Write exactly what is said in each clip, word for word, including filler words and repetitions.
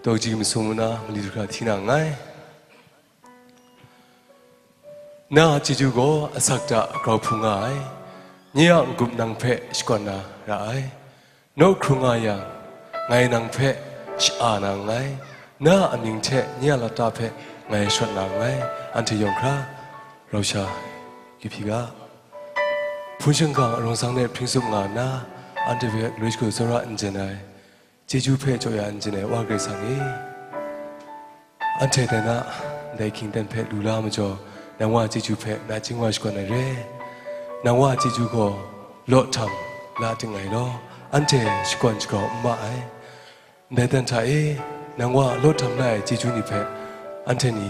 Daw ji masum u na, mali du hkra hti na nngai. Na a chyeju gaw asak hta grau hpung nga ai. Nye a n-gup nang hpe shakawn na ra ai. Naw hkrung nga yang, ngai nang hpe sha-a na nngai. Na a amying hte nye a lata hpe ngai shawt na nngai. Anhte yawng hkra rau sha kyu hpyi ga. Hpun shingkang arawng sang de hpring tsup nga nna, anhte hpe galoi shagu tsawra n jen ai, chyeju hpe jaw ya n jen ai Wa Karai Kasang e, anhte dai na ndai hkying dan hpe lu la majaw, nang Wa a chyeju hpe nachying wa shakawn ai re. Nang Wa a chyeju gaw law htam la ting ai law, anhte shakawn shagrau n ma ai. Ndai dan hta e, nang Wa law htam la ai chyeju ni hpe anhte ni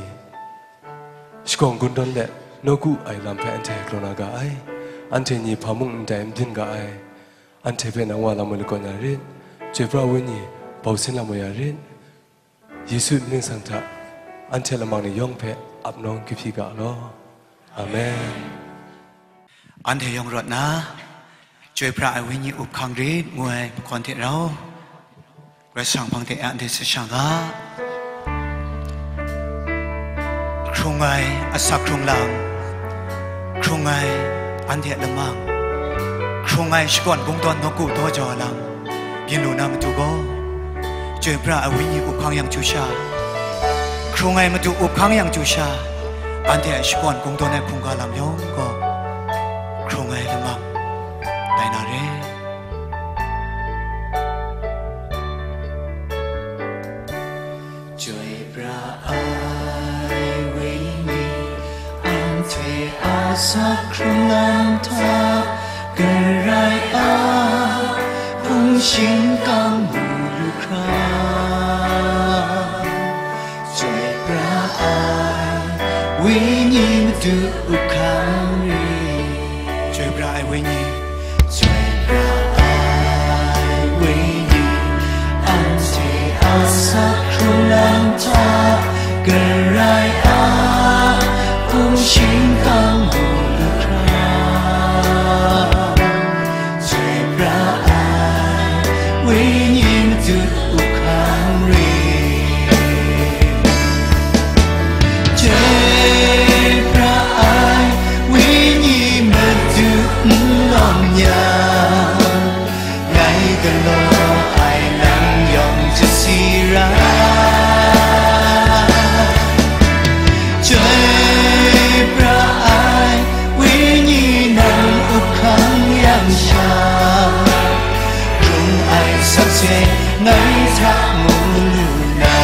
shakawng gun dawn let, nawku ai lam hpe anhte galaw na ga ai. Anhte ni hpa mung ndai n byin ga ai. Anhte hpe nang Wa lam woi lakawn ya rit. Chyoi pra ai Wenyi bau sin lam woi ya rit. Yesu mying ningsang hta anhte lamang ni yawng hpe ap nawng kyu hpyi ga law. Amen. Anhte yawng rawt nna, Chyoi pra ai Wenyi up hkang rit ngu ai mahkawn hte rau, Karai Kasang hpang de anhte sa shang ga. Hkrung ai asak hkrung lam, hkrung ai anhte a lamang, hkrung ai shakawn kungdawn nawku daw jau ai lam, byin lu na matu gaw, Chyoi pra ai Wenyi up hkang yang chyu sha, hkrung ai Madu up hkang yang chyu sha, anhte a shakawn kungdawn ai hkungga lam yawng gaw, hkrung ai lamang tai na re. Chyoi pra ai Wenyi, anhte a asak hkrung lam hta, Karai a hpung shingkang mu lu hkra. Chyoi pra ai Wenyi, Madu up hkang re. Chyoi pra ai Wenyi. Chyoi pra ai Wenyi, anhte a asak hkrung lam hta, Karai a hpung shingkang mu lu hkra. Chyoi pra ai Wenyi, Madu up hkang re. Chyoi pra ai Wenyi, Madu n lawm yang, ngai galaw ai nang yawng chasi ra. Chyoi pra ai Wenyi, nang up hkang yang sha, hkrung ai sakse ngai hta mu lu na.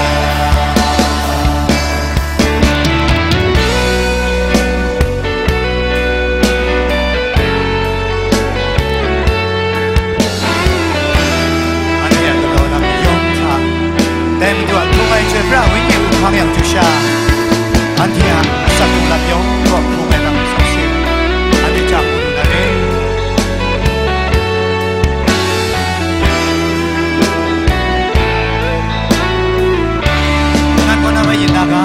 Anhte a galaw lam yawng hta, dai Madu a hkrung ai Chyoi pra ai Wenyi up hkang yang chyu sha, anhte a asak hkrung lam yawng gaw hkrung ai lam sakse, anhte hta mu lu na re. Nang kaw na mai yin na ga.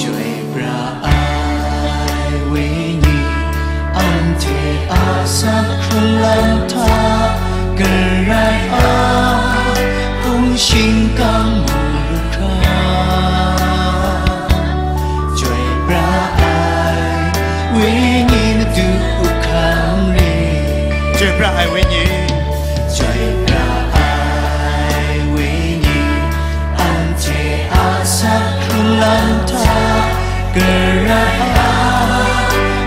Chyoi pra ai Wenyi, anhte a asak hkrung lam hta, Karai a hpung shingkang mu lu hkra. Chyoi pra ai Wenyi, Madu up hkang re. Chyoi pra ai Wenyi. Chyoi pra ai Wenyi, anhte a asak hkrung lam hta, Karai a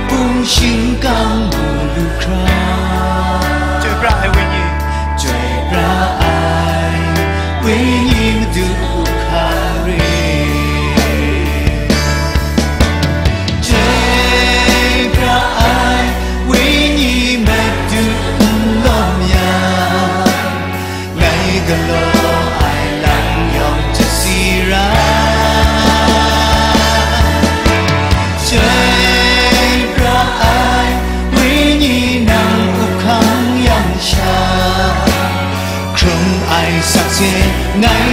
hpung shingkang mu lu hkra. Chyoi pra ai Wenyi. Chyoi pra ai Wenyi, Madu up hkang re. Chyoi pra ai Wenyi, Madu n lawm yang, ngai galaw ai lam yawng chasi ra. Chyoi pra ai Wenyi, nang up hkang yang sha, hkrung ai sakse ngai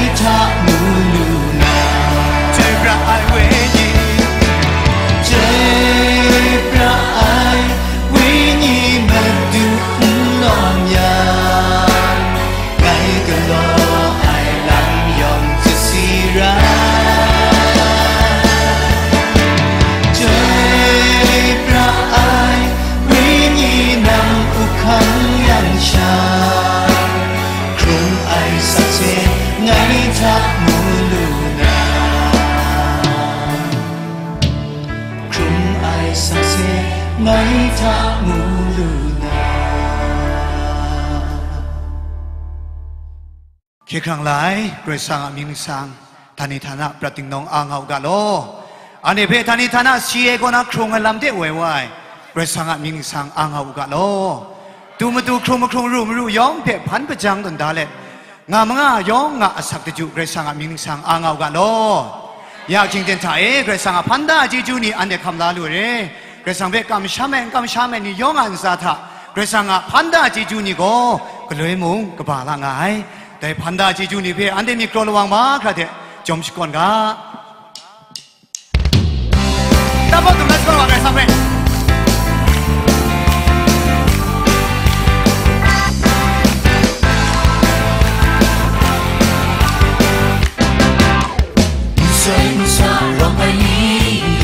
Hkye hkrang la ai Karai Kasang a mying ningsang, htani htana prat dingdawng a nga u ga law. Anhte hpe htani htana si ai kaw na hkrung ai lam de woi wa ai Karai Kasang a mying ningsang a nga u ga law. Tu matu hkrung mahkrung ru maru yawng hpe hpan hpajang tawn da let, nga manga yawng nga asak daju Karai Kasang a mying ningsang a nga u ga law. Ya hkying ten hta e, Karai Kasang a hpan da ai chyeju ni anhte hkam la lu ai re. Karai Kasang hpe kamsham ai, n kamsham ai ni yawng a ntsa hta, Karai Kasang a hpan da ai chyeju ni gaw galoi mung kaba la nga ai. Dai hpan da ai chyeju ni hpe anhte myit kraw lawang mahkra hte jawm shakawn ga. Tabaw dum na shakawn wa Karai Kasang hpe. Nsoi nsa rawng ai ni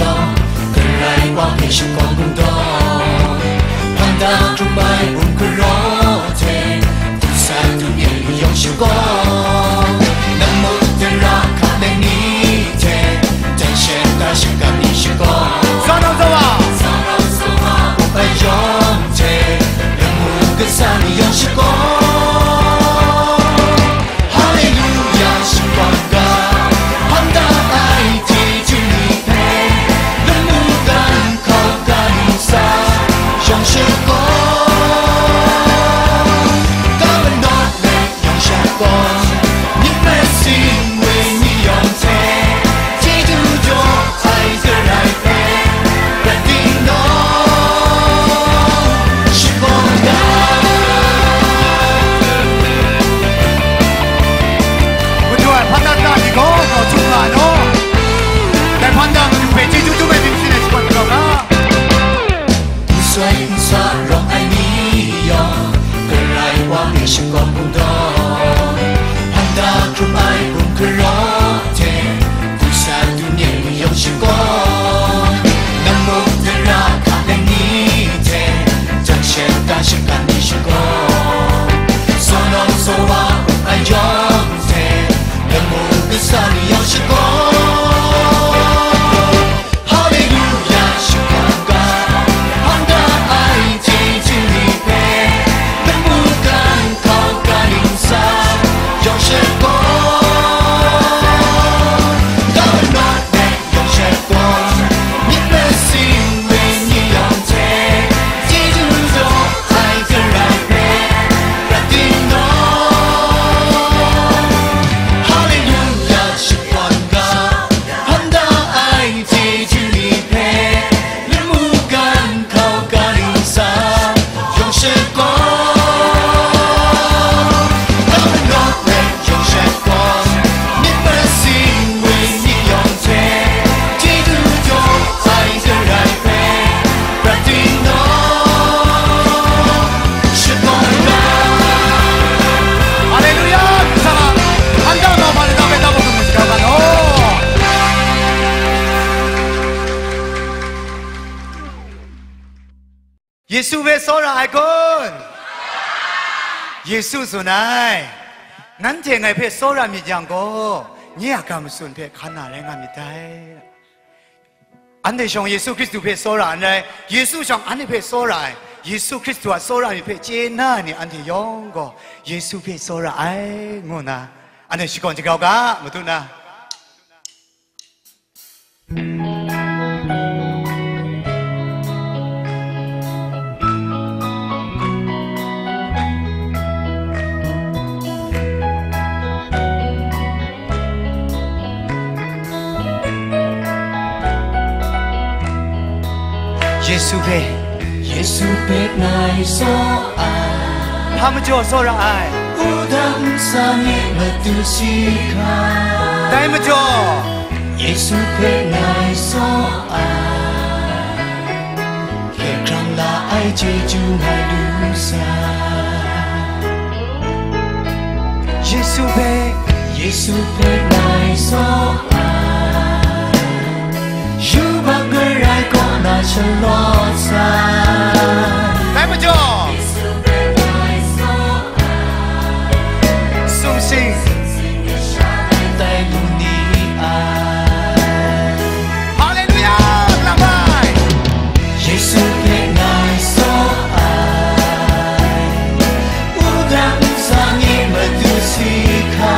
yawng, Karai Wa hpe shakawn kungdawn, hpan da hkrum ai bum garaw hte, du sa du myen ni yawng shakawn, lamu tara hka leng ni hte, jan shet da shaka ni shakawn, sa rau sa wa, sa rau sa wa, up ai yawng hte, lamu kasa ni yawng shakawn. Haleluya, shakawn ga, hpan da ai chyeju ni hpe, lamu gan hkau ga ningsa, yawng shakawn, ga manawt let yawng shakawn, myit masin wenyi yawng hte, chyeju jaw ai Karai hpe, prat dingdawng shakawn ga. Madu ai hpan da nta ni gaw, gaw htum nga ai law. Dai hpan da Madu hpe chyeju dum ai myit sin ai shakawn ga. Nsoi nsa rawng ai ni yawng, Karai Wa hpe shakawn kungdawn, hpan da hkrum ai bum garaw hte, du sa du myen ni yawng shakawn, lamu tara hka leng ni hte, jan shet da shaka ni shakawn, sa rau sa wa, up ai yawng hte, lamu kasa ni yawng shakawn. Haleluya, shakawn ga, hpan da ai chyeju ni hpe, lamu gan hkau ga ningsa, yawng shakawn, ga manawt let yawng shakawn, myit masin wenyi yawng hte, chyeju jaw ai Karai hpe, prat dingdawng. Haleluya, shakawn ga, hpan da ai chyeju ni hpe, lamu gan hkau ga ningsa, yawng shakawn, ga manawt let yawng shakawn, myit masin wenyi yawng hte, chyeju jaw ai Karai hpe, prat dingdawng. Shakawn ga. Haleluya! Karai Kasang a, hpan da na ma ni na hpe na mung shaga ga law. Yesu hpe tsawra ai kun? Yesu tsun ai, nanhte ngai hpe tsawra myit yang gaw, nye a ga matsun hpe hkan na rai nga myit dai. Anhte shawng Yesu Hkristu hpe tsawra n rai, Yesu shawng anhte hpe tsawra ai, Yesu Hkristu a tsawra myit hpe chye na ai ni anhte yawng gaw, Yesu hpe tsawra ai, ngu nna, anhte shakawn shagrau ga, madu na. Yesu hpe, Yesu hpe ngai tsaw ai. Hpa majaw tsawra ai? Wudang sa ni matu si hkra. Dai majaw, Yesu hpe ngai tsaw ai. Hkye hkrang la ai chyeju ngai lu sa. Yesu hpe, Yesu hpe ngai tsaw ai. Yubak garai kaw na shalawt sai. Dai majaw, sumsing tai lu ni ai. Haleluya! Lang bai! Yesu hpe ngai tsaw ai. Wudang sa ni matu si hkra.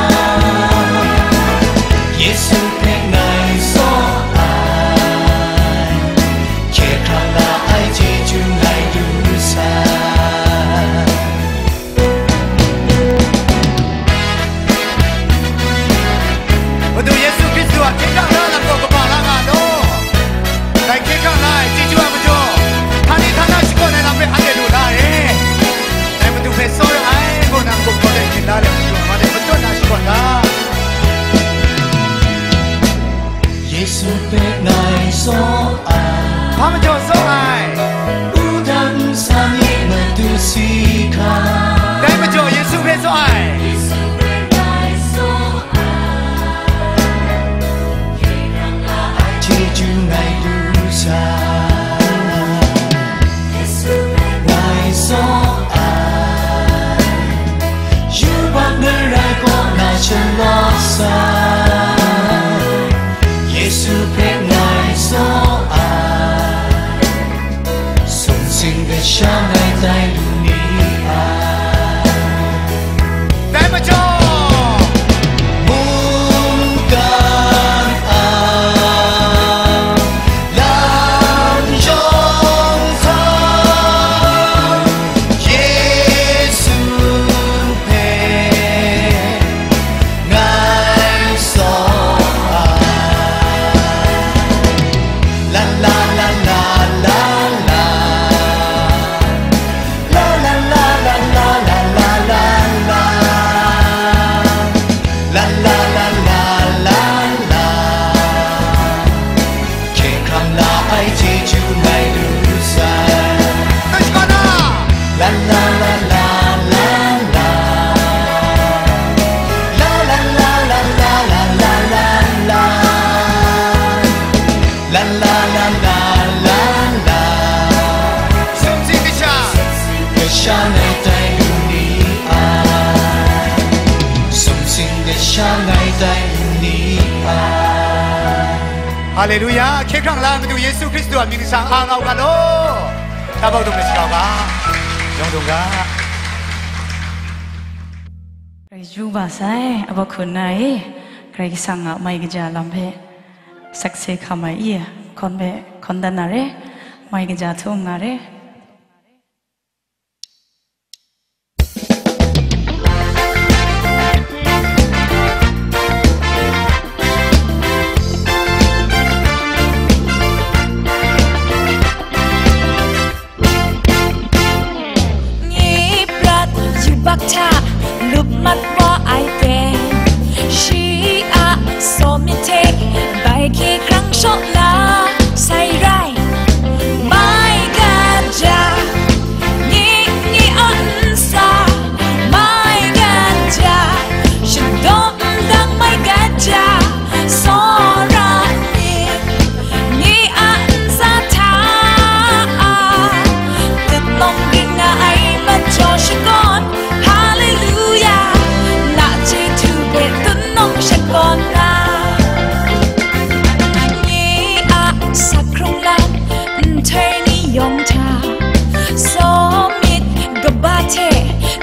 La la la la la la. Hkye hkrang la ai chyeju ngai lu sai. La la la la la la. La la la la la la la la la. La la la la la la. Sumsing kasha, sumsing kasha ngai tai lu ni ai. Sumsing kasha ngai tai lu ni ai. Haleluya! Hkye hkrang la ai Madu Yesu Hkristu a mying sa ang au ga law. Tabau dung ai shakau ga, yawng dung ga. Rai yu ba sai, a bahkun na e, Karai Kasang a mai kaja lam hpe sakse hkam ai i, hkawn hpe hkawn dan na re, mai kaja htung nga re. Nye prat yubak hta lup mat wa ai ten, shi a saw myit hte bai hkye hkrang shaw na sai rai. Mai kaja, nye, nye a nsa, mai kaja, shadaw ndang mai kaja, tsawra myit. Nye a nsa hta, tutnawng ring nga ai majaw shakawn, Haleluya, na chyeju hpe tutnawng shakawn na. Nye a sak hkrung lam nhtoi ni yawng hta, saw myit kaba hte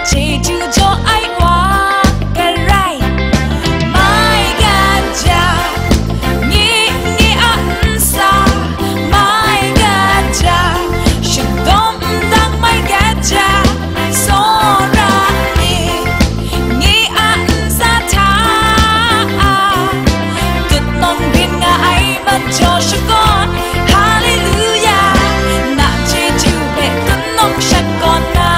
chyeju jaw ai wa, Karai mai kaja, nye, nye a nsa mai kaja, shadaw ndang mai kaja, tsawra myit. Nye a nsa hta, tutnawng ring nga ai majaw shakawn, Haleluya, na chyeju hpe tutnawng shakawn na.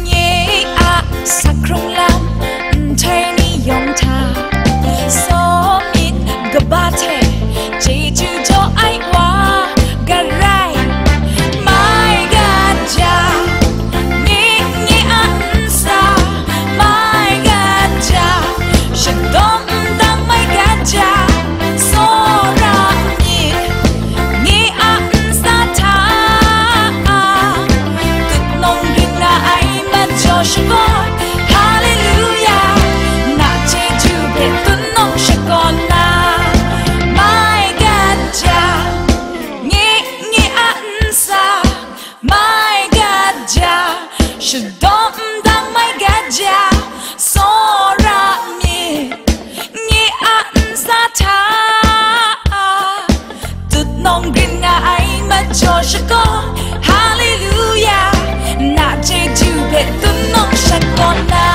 Nye a sak hkrung lam nhtoi ni yawng hta, saw myit kaba hte chyeju jaw ai wa, Karai mai kaja, nye, nye a nsa mai kaja, shadaw ndang mai kaja, tsawra myit. Nye a nsa hta, tutnawng ring nga ai majaw shakawn, Haleluya, na chyeju hpe tutnawng shakawn na. Mai kaja, nye, nye a nsa mai kaja, shadaw ndang mai kaja, tsawra myit. Nye a nsa hta, tutnawng ring nga ai majaw shakawn, Haleluya, na chyeju hpe tutnawng shakawn na.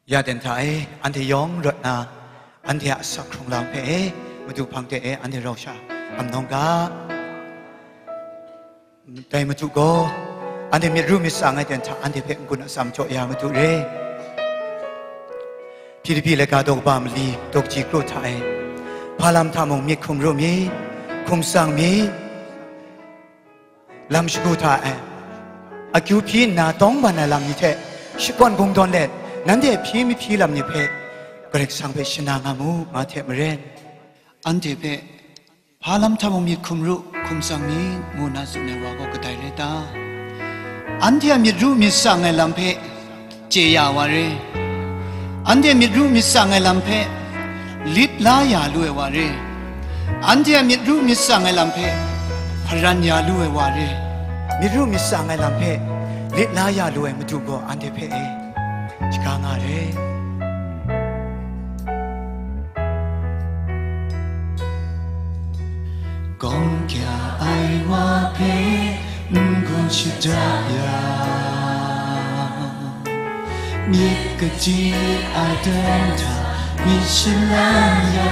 Ya ten hta e, anhte yawng rawt na, anhte a asak hkrung lam hpe e, Madu hpang de e, anhte rau sha am nawng ga. Dai Madu gaw, anhte myit ru myit tsang ai ten hta, anhte hpe n-gun atsam jaw ya Madu re. Hpilipi laika daw kaba mali, daw kaji kru hta e, hpa lam hta mung myit hkum ru mi, hkum tsang mi, lam shagu hta e, akyu hpyi nna tawng ban ai lam ni hte shakawn kungdawn let, nanhte hpyi mahpyi lam ni hpe Karai Kasang hpe shana nga mu, nga hte maren. Anhte hpe hpa lam hta mung myit hkum ru, hkum tsang mi, ngu nna tsun ai wa gaw kadai rai ta? Anhte a myit ru myit tsang ai lam hpe chye ya wa re. Anhte myit ru myit tsang ai lam hpe Lit la ya lu ai wa re, anhte a myit ru myit tsang ai lam hpe hparan ya lu ai wa re, myit ru myit tsang ai lam hpe lit la ya lu ai Madu gaw anhte hpe e, shaga nga re. Gawng kya ai wa hpe n-gun shada ya, myit kachyi ai dan hta myit shalan ya,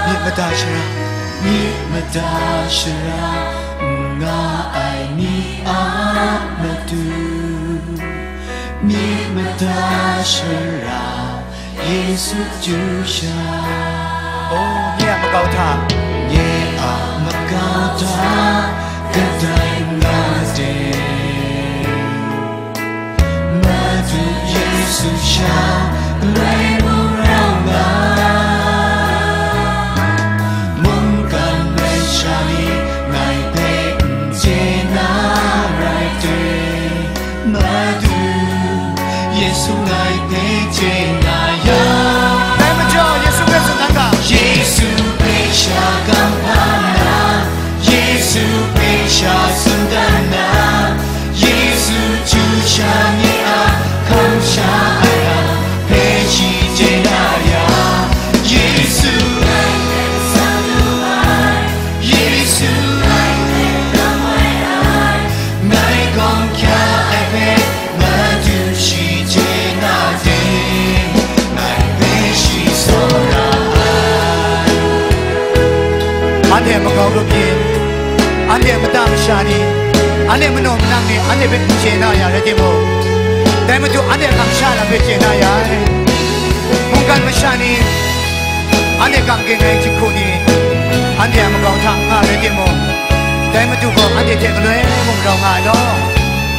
myit mada shara, myit mada shara n nga ai ni a matu, myit mada shara Yesu chyu sha. O, nye a makau hta, nye a makau hta kadai nga de, Madu Yesu sha galoi mung rau nga, mungkan masha ni ngai hpe n chye na rai de. Madu, Yesu ngai hpe chye na ya. Dai majaw, Yesu hpe tsun dan ga. Yesu hpe sha kamhpa na, Yesu hpe sha tsun dan na, Yesu chyu sha nye a kamsha ai a hpe shi chye na ya. Yesu, Yesu, ngai gawng kya ai hpe, Madu shi chye na ting, ngai hpe shi tsawra ai. Anhte a makau rup ni, anhte a mata masha ni, anhte a manaw manang ni, anhte hpe n chye na ya rai timung, dai Madu anhte a kamsha lam hpe chye na ya ai. Mungkan masha ni, anhte kam ging ai jahku ni, anhte a makau hta nga rai timung, dai Madu gaw anhte hte galoi mung rau nga ai law,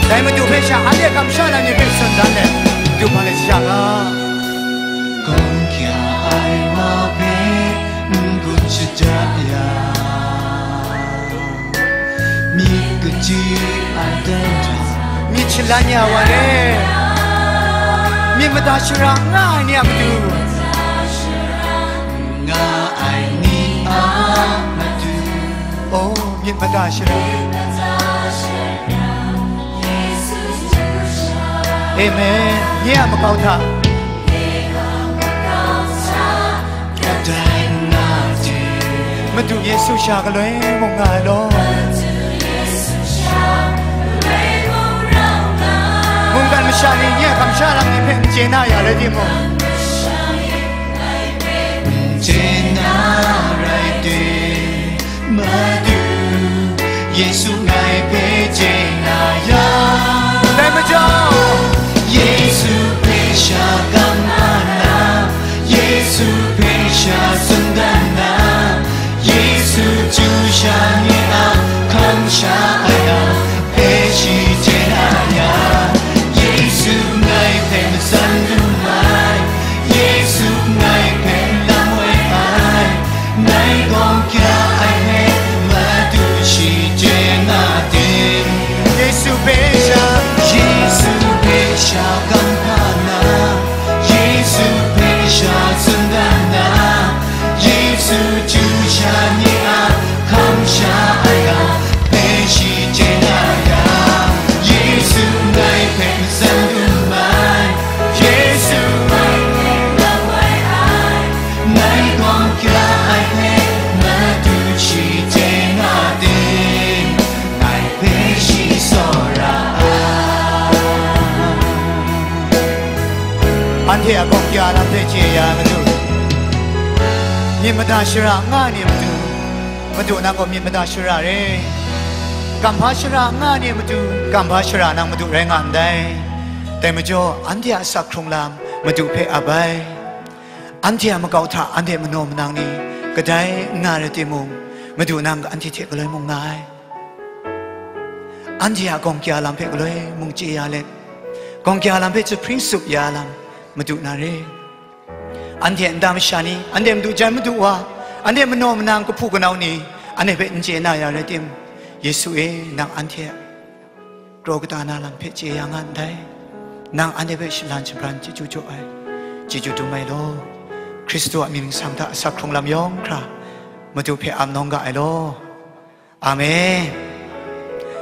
dai Madu hpe sha anhte a kamsha lam ni hpe tsun dan let, Madu hpang de shaja ga. Gawng kya ai wa hpe n-gun shada ya, myit kachyi ai dan hta myit shalan ya wa re, myit mada shara n nga ai ni a matu, nga ai ni a matu. O, myit mada shara. Amen. Nye a makau hta. Madu Yesu sha galoi mung nga ai law. Mungkan masha ni nye a kamsha lam ni hpe n chye na ya rai timung, n chye na rai de. Madu, Yesu ngai hpe chye na ya. Dai majaw, Yesu hpe sha kamhpa na, Yesu hpe sha tsun dan na, Yesu chyu sha nye a kamsha ai a hpe shi chye na ya. Yesu ngai hpe matsan lu ai, Yesu ngai hpe lam woi ai, ngai gawng kya ai hpe Madu shi chye na ting. Yesu hpe sha, Yesu hpe sha kamhpa na, Yesu hpe sha tsun dan na, Yesu chyu sha nye a kamsha ai a hpe shi chye na ya. Yesu ngai hpe matsan lu ai, Yesu ngai hpe lam woi ai, ngai gawng kya ai hpe Madu shi chye na ting, ngai hpe shi tsawra ai. Anhte a gawng kya lam hpe chye ya Madu, myit mada shara n nga ai ni a matu, Madu nang gaw myit mada shara re. Kamhpa shara n nga ai ni a matu, kamhpa shara nang Madu rai nga ndai. Dai majaw, anhte a asak hkrung lam Madu hpe ap ai. Anhte a makau hta anhte manaw manang ni kadai n nga rai timung, Madu nang anhte hte galoi mung nga ai. Anhte a gawng kya lam hpe galoi mung chye ya let, gawng kya lam hpe jahpring tsup ya lam Madu na re. Anhte nta masha ni, anhte madu jan madu wa, anhte manaw manang kahpu kanau ni, anhte hpe n chye na ya rai tim, Yesu e, nang anhte a kraw kata na lam hpe chye ya nga ndai. Nang anhte hpe shalan shabran chyeju jaw ai, chyeju dum ai law. Hkristu a mying nsam hta sak hkrung lam yawng hkra, Madu hpe am nawng ga ai law. Amen.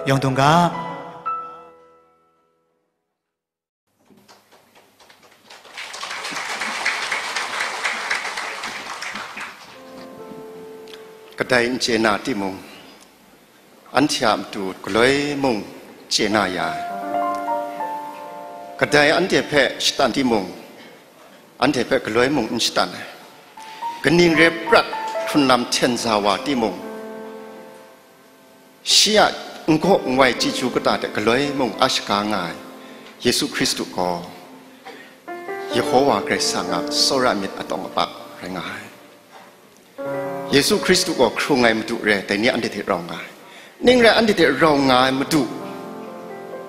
Yawng dung ga. Kadai n chye na timung, anhte a matu galoi mung chye na ya ai. Kadai anhte hpe shatan timung, anhte hpe galoi mung n shatan ai. Kaning re prat hkrun lam hten sa wa timung, shi a n-gaw n-wai chyeju kata hte galoi mung a shaga nga ai Yesu Hkristu gaw Yehowa Karai Kasang a tsawra myit atawng aba rai nga ai. Yesu Hkristu gaw hkrung ai Madu re, dai ni anhte hte rau nga ai. Ning rai anhte hte rau nga ai Madu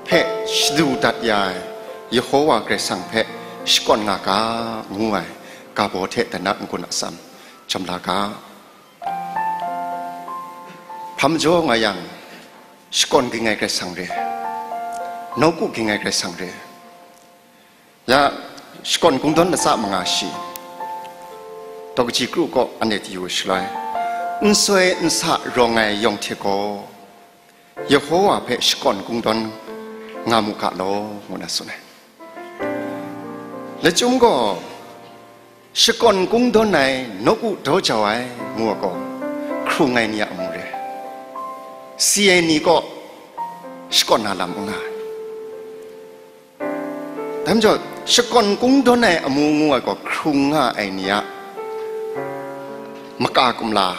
hpe shadu dat ya ai Yehowa Karai Kasang hpe shakawn nga ga, ngu ai ga baw hte dan a n-gun atsam jawm la ga. Hpa majaw nga yang, shakawn ging ai Karai Kasang re, nawku ging ai Karai Kasang re. Ya, shakawn kungdawn latsa manga shi, daw kaji kru kaw anhte yu shaloi, n soi n sa rawng ai yawng hte gaw, Yehowa hpe shakawn kungdawn nga mu ga law, ngu na tsun ai. Lachyum gaw, shakawn kungdawn ai, nawku daw jau ai, ngu ai gaw, hkrung ai ni a amu re. Si ai ni kaw shakawn na lam n nga ai. Dai majaw, shakawn kungdawn ai amu ngu ai gaw, hkrung nga ai ni a maka kumla,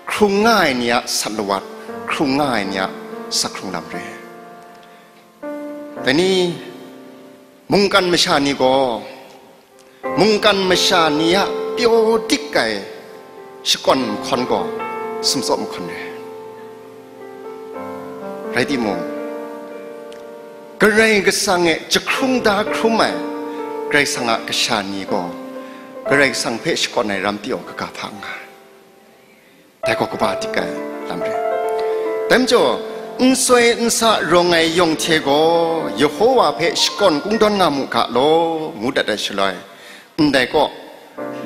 hkrung nga ai ni a sat lawat, hkrung nga ai ni a sak hkrung lam re. Dai ni, mungkan masha ni gaw, mungkan masha ni a pyaw dik ai shakawn mahkawn gaw, sumtsaw mahkawn re. Rai timung, Karai Kasang e jahkrung da hkrum ai Karai Kasang a kasha ni gaw, Karai Kasang hpe shakawn ai ram pyaw kaga hpa nga ai. Dai gaw kaba dik ai lam re. Dai majaw, n soi n sa rawng ai yawng hte gaw, Yehowa hpe shakawn kungdawn nga mu ga law, ngu dat ai shaloi, ndai kaw,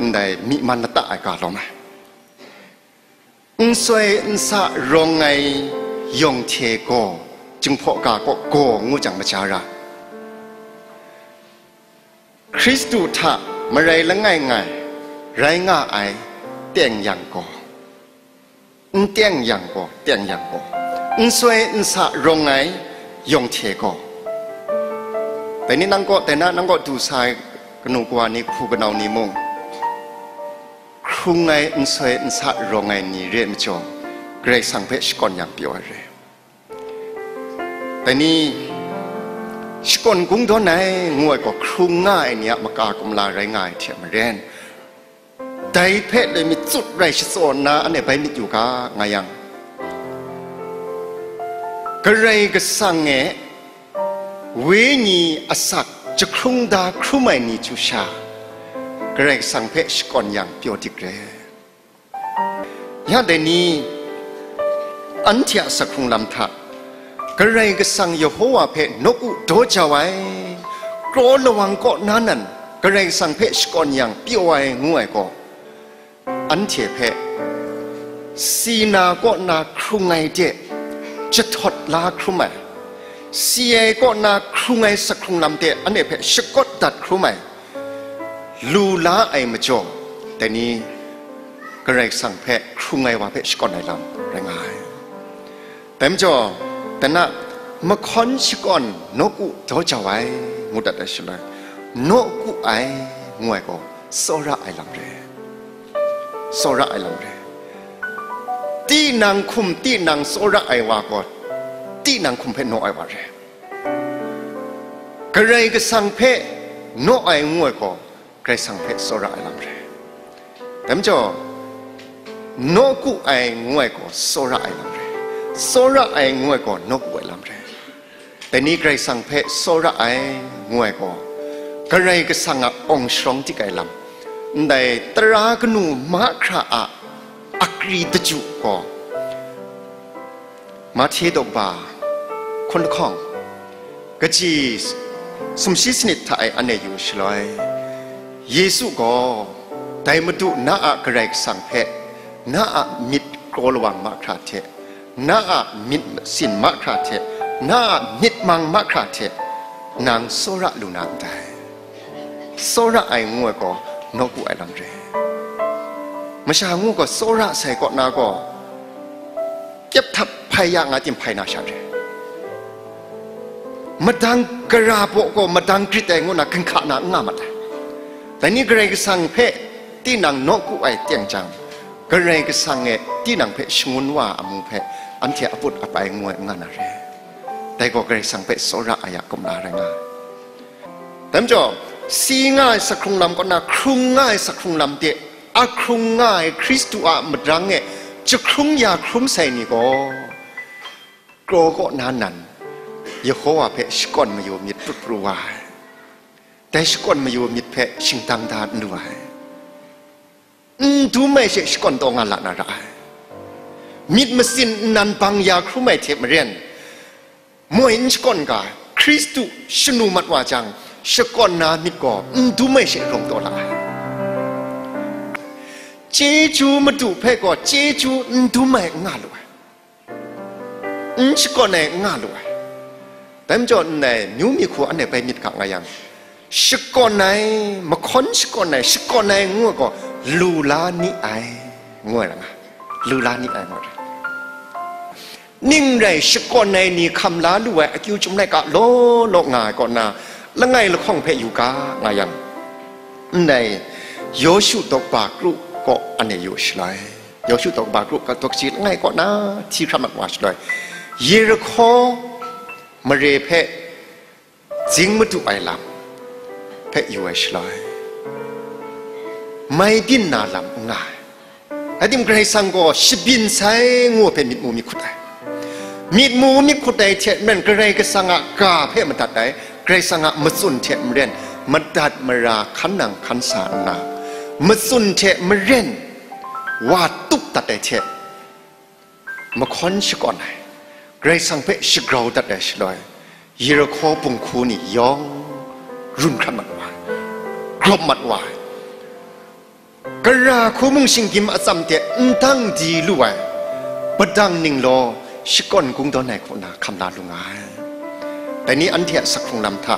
ndai myi man lata ai ga lawm ai. N soi n sa rawng ai yawng hte gaw, Jinghpaw ga kaw gaw ngu jang maja ra. Hkristu hta marai langai ngai rai nga ai teng yang gaw, n teng yang gaw, teng yang gaw, n soi n sa rawng ai yawng hte gaw, dai ni nang kaw, dai na nang kaw du sa ai kanu kawa ni, hku kanau ni mung, hkrung ai, n soi n sa rawng ai ni re ai majaw, Karai Kasang hpe shakawn yang pyaw ai re. Dai ni, shakawn kungdawn ai ngu ai gaw, hkrung nga ai ni a maka kumla rai nga ai hte maren, dai hpe loi mi tut rai shatsaw nna, anhte bai myit yu ga, nga yang, Karai Kasang e wenyi asak jahkrung da hkrum ai ni chyu sha, Karai Kasang hpe shakawn yang pyaw dik re. Ya dai ni, anhte a sak hkrung lam hta, Karai Kasang Yehowa hpe nawku daw jau ai, kraw lawang kaw na nan Karai Kasang hpe shakawn yang pyaw ai ngu ai gaw, anhte hpe si na kaw na hkrung ai de jahtawt la hkrum ai, si ai kaw na hkrung ai sak hkrung lam de anhte hpe shakawt dat hkrum ai, lu la ai majaw, dai ni, Karai Kasang hpe hkrung ai wa hpe shakawn ai lam rai nga ai. Dai majaw, dai na, mahkawn shakawn nawku daw jau ai, ngu dat ai shaloi, nawku ai, ngu ai gaw, tsawra ai lam re. Tsawra ai lam re. Tinang hkum tinang tsawra ai wa gaw, tinang hkum hpe naw ai wa re. Karai Kasang hpe naw ai ngu ai gaw, Karai Kasang hpe tsawra ai lam re. Dai majaw, nawku ai ngu ai gaw tsawra ai lam re. Tsawra ai ngu ai gaw nawku ai lam re. Dai ni, Karai Kasang hpe tsawra ai ngu ai gaw, Karai Kasang a awng sharawng dik ai lam, ndai tara kanu mahkra a akri daju gaw, Mahte daw kaba hkun lahkawng, kaji sumshi sanit hta e anhte yu shaloi, Yesu gaw Dai Madu na a Karai Kasang hpe, na a myit kraw lawang mahkra hte, na a myit masin mahkra hte, na a myit mang mahkra hte, nang tsawra lu na ndai. Tsawra ai ngu ai gaw, nawku ai lam re. Masha ngu gaw tsawra sai kaw na gaw, kyep htap hpai ya nga tim hpai na sha re. Madang gara baw gaw madang grit ai ngu na ginhka na n nga mat ai. Dai ni Karai Kasang hpe tinang nawku ai teng jang, Karai Kasang e tinang hpe shangun wa a amu hpe anhte aput apai ngu ai n nga na re. Dai gaw Karai Kasang hpe tsawra ai a kumla rai nga ai. Dai majaw, si nga ai sahkrung lam kaw na hkrung nga ai sahkrung lam de, a hkrung nga ai Hkristu a madrang e jahkrung ya hkrum sai ni gaw, kraw kaw na nan, Yehowa hpe shakawn mayu myit prut pru wa ai. Dai shakawn mayu myit hpe shingtang da n lu ai. N dum ai she shakawn taw nga la na ra ai. Myit masin nnan bang ya hkrum ai hte maren, moi n shakawn ga, Hkristu shanu mat wa jang, shakawn na myit gaw n dum ai she rawng taw la ai. Chyeju Madu hpe gaw chyeju n dum ai n nga lu ai. N shakawn ai n nga lu ai. Dai majaw ndai myu mi hku anhte bai myit ga nga yang, shakawn ai, mahkawn shakawn ai, shakawn ai ngu ai gaw, lu la ni ai, ngu ai ra nga, lu la ni ai, ngu ai ra. Ning rai shakawn ai ni hkam la lu ai akyu chyum laika law law nga ai kaw na, langai lahkawng hpe yu ga nga yang, ndai Yawshu daw kaba kru kaw anhte yu shaloi, Yawshu daw kaba kru daw kaji langai kaw na hti hkrat mat wa shaloi, Yerihko mare hpe zing madu ai lam hpe yu ai shaloi, mai byin na lam n nga ai. Rai tim, Karai Kasang gaw shabyin sai ngu hpe myit mu myit hkut ai. Myit mu myit hkut ai hte maren Karai Kasang a ga hpe madat ai, Karai Kasang a matsun hte maren madat mara hkan nang hkan sa nna, matsun hte maren wa tup dat ai hte mahkawn shakawn ai, Karai Kasang hpe shagrau dat ai shaloi, Yerihko bunghku ni yawng run hkrat mat wa ai, grawp mat wa ai. Gara hku mung shinggyim atsam de n dang di lu ai, padang ninglaw shakawn kungdawn ai hku na hkam la lu nga ai. Dai ni anhte a sahkrung lam hta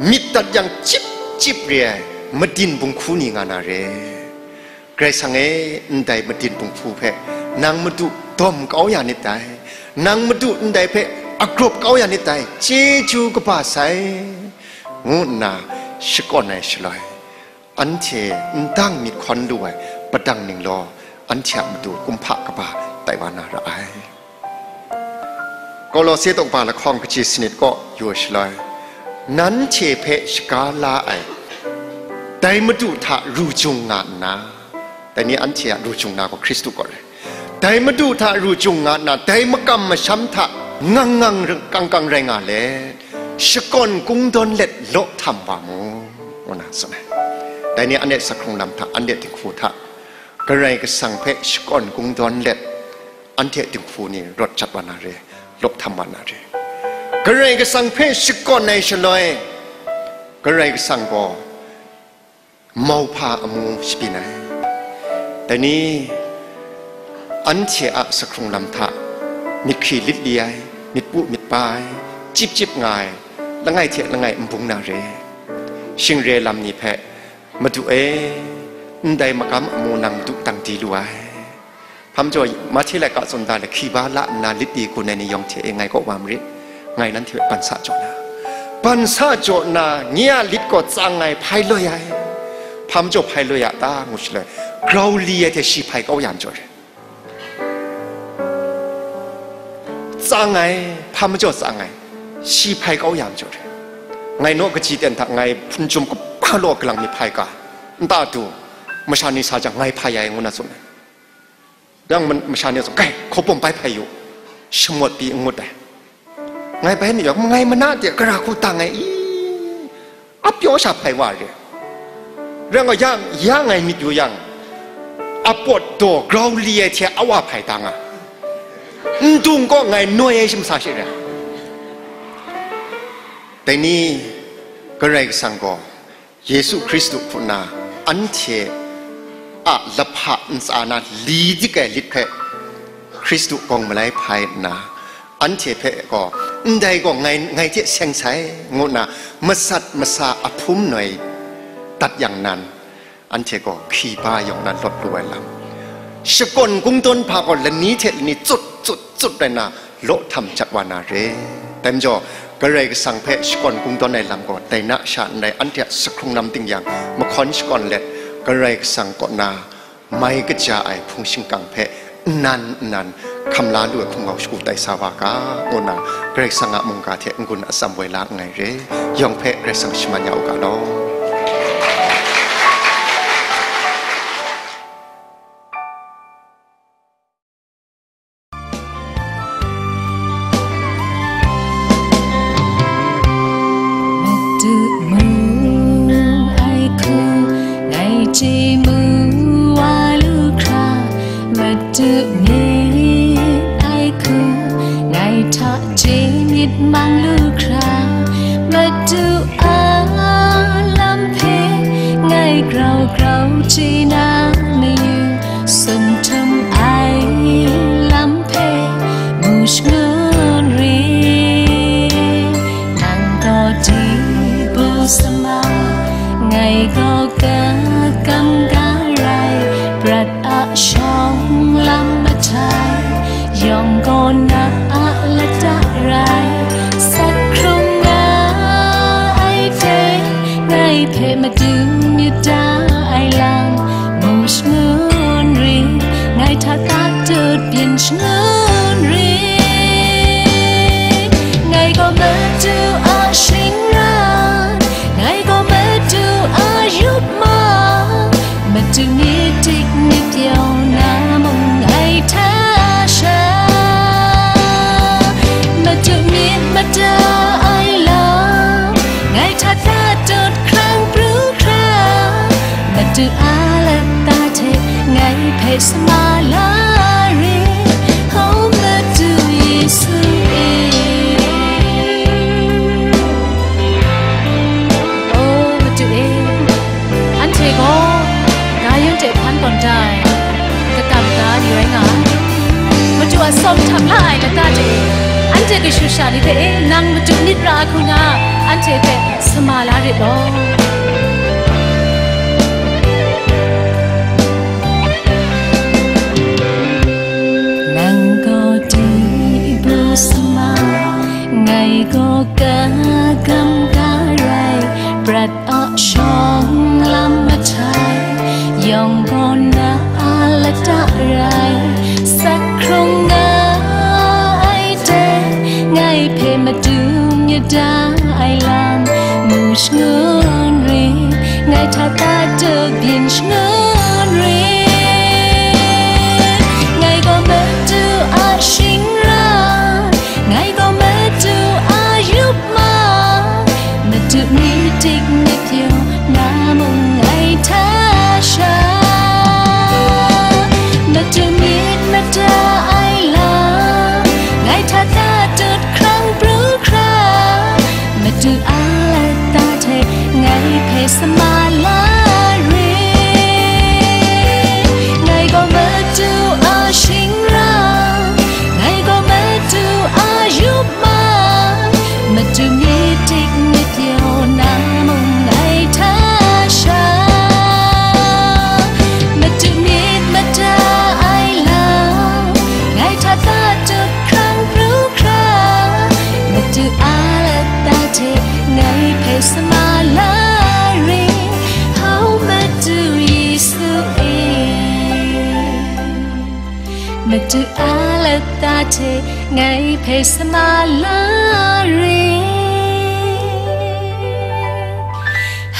myit dat yang chyip chyip re ai madin bunghku ni nga na re. Karai Kasang e, ndai madin bunghku hpe nang Madu dawm kau ya nit dai, nang Madu ndai hpe agrawp kau ya nit dai, chyeju kaba sai, ngu nna shakawn ai shaloi, anhte n dang myit hkawn lu ai padang ninglaw, anhte a matu kumhpa kaba tai wa na ra ai. Kolose daw kaba lahkawng kaji sanit kaw yu ai shaloi, nanhte hpe shaga la ai dai Madu hta ru jung nga nna, dai ni anhte a ru jung na gaw Hkristu kaw rai. Dai Madu hta ru jung nga nna, dai makam masham hta ngang ngang kang kang rai nga let, shakawn kungdawn let law htam wa mu, ngu na tsun ai. Dai ni anhte sahkrung lam hta, anhte dinghku hta, Karai Kasang hpe shakawn kungdawn let, anhte dinghku ni rawt jat wa na re, law htam wa na re. Karai Kasang hpe shakawn ai shaloi, Karai Kasang gaw mauhpa amu shabyin ai. Dai ni anhte a sahkrung lam hta myit hkri lit li ai, myit pu myit pa ai, chyip chyip nga ai, langai hte langai n bung na re. Shing re lam ni hpe, Madu e, ndai magam amu nang Madu dang di lu ai. Hpa majaw, Mahte laika tsun da le, hkriba la nna lit di gun ai ni yawng hte e ngai kaw wa marit, ngai nanhte hpe ban sa jaw na. Ban sa jaw nna, nye a lit gaw tsang ai, hpai loi ai. Hpa majaw hpai loi a ta, ngu shaloi, grau li ai hte shi hpai kau ya majaw re. Tsang ai, hpa majaw tsang ai, shi hpai kau ya majaw re. Ngai naw kaji ten hta ngai hpun jum kaba law galang myit hpai ga, nta du, masha ni sa jang ngai hpai ai, ngu na tsun ai. Yang ma-, masha ni a tsun, "Kai, hkawbawm bai hpai yu, shamawt pyi n ngut ai." Ngai bai ni yawng, ngai mana de gara hku tang ai i, a pyaw sha hpai wa re. Rai nga yang, ya ngai myit yu yang, a pawt daw grau li ai hte a wa hpai ta nga. N dung kaw ngai noi ai shamsa shi re. Dai ni, Karai Kasang gaw, Yesu Hkristu hku nna anhte a lahpa ntsa na li dik ai lit hpe Hkristu kawng malai hpai nna, anhte hpe gaw, "Ndai gaw ngai, ngai hte seng sai," ngu nna masat masa ahpum noi dat yang nan, anhte gaw hkiba yawng na lawt lu ai lam, shakawn kungdawn hpa gaw lani hte lani tsut tsut tsut rai nna law htam jat wa na re. Dai majaw, Karai Kasang hpe shakawn kungdawn ai lam gaw dai na sha n rai, anhte a sahkrung lam ting yang mahkawn shakawn let, Karai Kasang kaw na mai kaja ai hpung shingkang hpe nnan nnan hkam la lu ai hkum ngau shagu tai sa wa ga, ngu nna Karai Kasang a mungga hte n-gun atsam woi la nngai re. Yawng hpe Karai Kasang shaman ya u ga law. Madu mu ai hku, ngai chye mu wa lu hkra, Madu myit ai hku, ngai hta chye myit mang lu hkra, Madu a lam hpe ngai grau grau chye na mayu, sumhtum ai lam hpe mu shangun rit. Nang gaw di bu sama, ngai gaw kakam ga rai, prat a shawng lam matai, yawng gaw na a lata rai, sat hkrung nga ai hte, ngai hpe Madu myit da ai lam, mu shangun rit, ngai hta tatut byin shangun rit. Ngai gaw Madu a shingran, ngai gaw Madu a yup ma, Madu myit dik myit pyaw na mung ngai hta sha, Madu myit mada ai lam, ngai hta tatut hkrang pru hkra, Madu a lata hte ngai hpe sama la rit, o Madu Yesu e. O Madu e, anhte gaw Gayun hte hpan gawn da ai, kakam ga ni rai nga ai. Madu a tsawm htam la ai lata hte, anhte kashu sha ni hpe e, nang Madu myit ra ai hku nga, anhte hpe sama la rit law. Nang gaw di bu sama, ngai gaw kakam ga rai, prat a shawng lam matai, yawng gaw na a lata rai, sat hkrung nga ai hte, ngai hpe Madu myit da ai lam, mu shangun rit, ngai hta tatut byin shangun rit. Ngai gaw Madu a shingran, ngai gaw Madu a yup ma, Madu myit dik myit pyaw na mung ngai hta sha, Madu myit mada ai lam, ngai hta tatut hkrang pru hkra, Madu a lata hte ngai hpe sama la rit. Ngai gaw Madu a shingran, ngai gaw Madu a yup ma, Madu myit dik myit pyaw na mung ngai hta sha, Madu myit mada ai lam, ngai hta tatut hkrang pru hkra, Madu a lata hte ngai hpe sama la rit, o Madu Yesu e. Madu a lata hte ngai hpe sama la rit,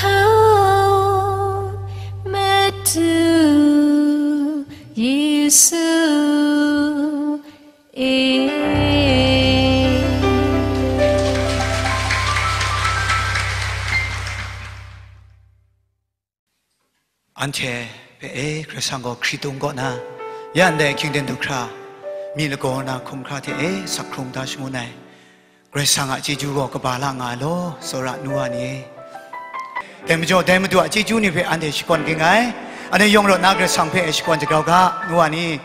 o Madu Yesu e. Anhte hpe e, Karai Kasang gaw hkritung kaw na, ya ndai hkying ten du hkra, myi lagaw na hkum hkra hte e, sak hkrung da shangun ai. Karai Kasang a chyeju gaw kaba la nga ai law, tsawra nu wa ni e. Dai majaw, dai Madu a chyeju ni hpe anhte shakawn ging ai. Anhte yawng rawt na Karai Kasang hpe shakawn jagrau ga, ngu wa ni?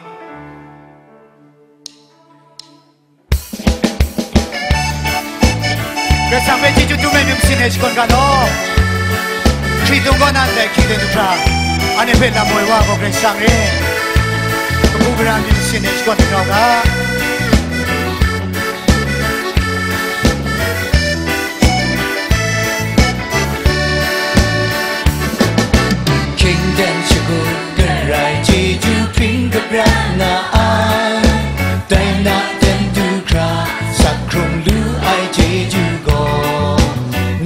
Karai Kasang hpe chyeju dum ai myit masin e shakawn ga law. Hkritung kaw na ndai hkritung du hkra, anhte hpe lam woi wa gaw Karai Kasang e, kabu gara myit masin e shakawn jagrau ga. Hkyingden shagu garai chyeju hpring kabra nga ai, dai na ten du hkra sak hkrung lu ai chyeju gaw,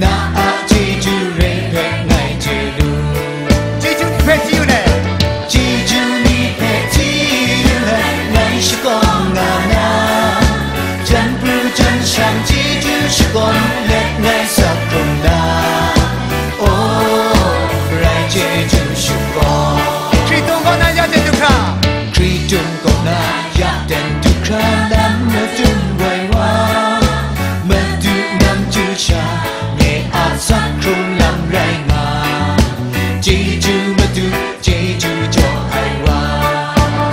na a chyeju re hpe ngai chye lu. Chyeju ni hpe chyeju le, chyeju ni hpe chyeju le, ngai shakawn nga na, jan pru jan shang chyeju shakawn let ngai sak hkrung na. O, rai chyeju shakawn. Hkritung kaw na ya ten du hkra. Hkritung kaw na ya ten du hkra lam madun woi wa, Madu nang chyu sha, nye a sak hkrung lam rai nga. Chyeju Madu, chyeju jaw ai wa.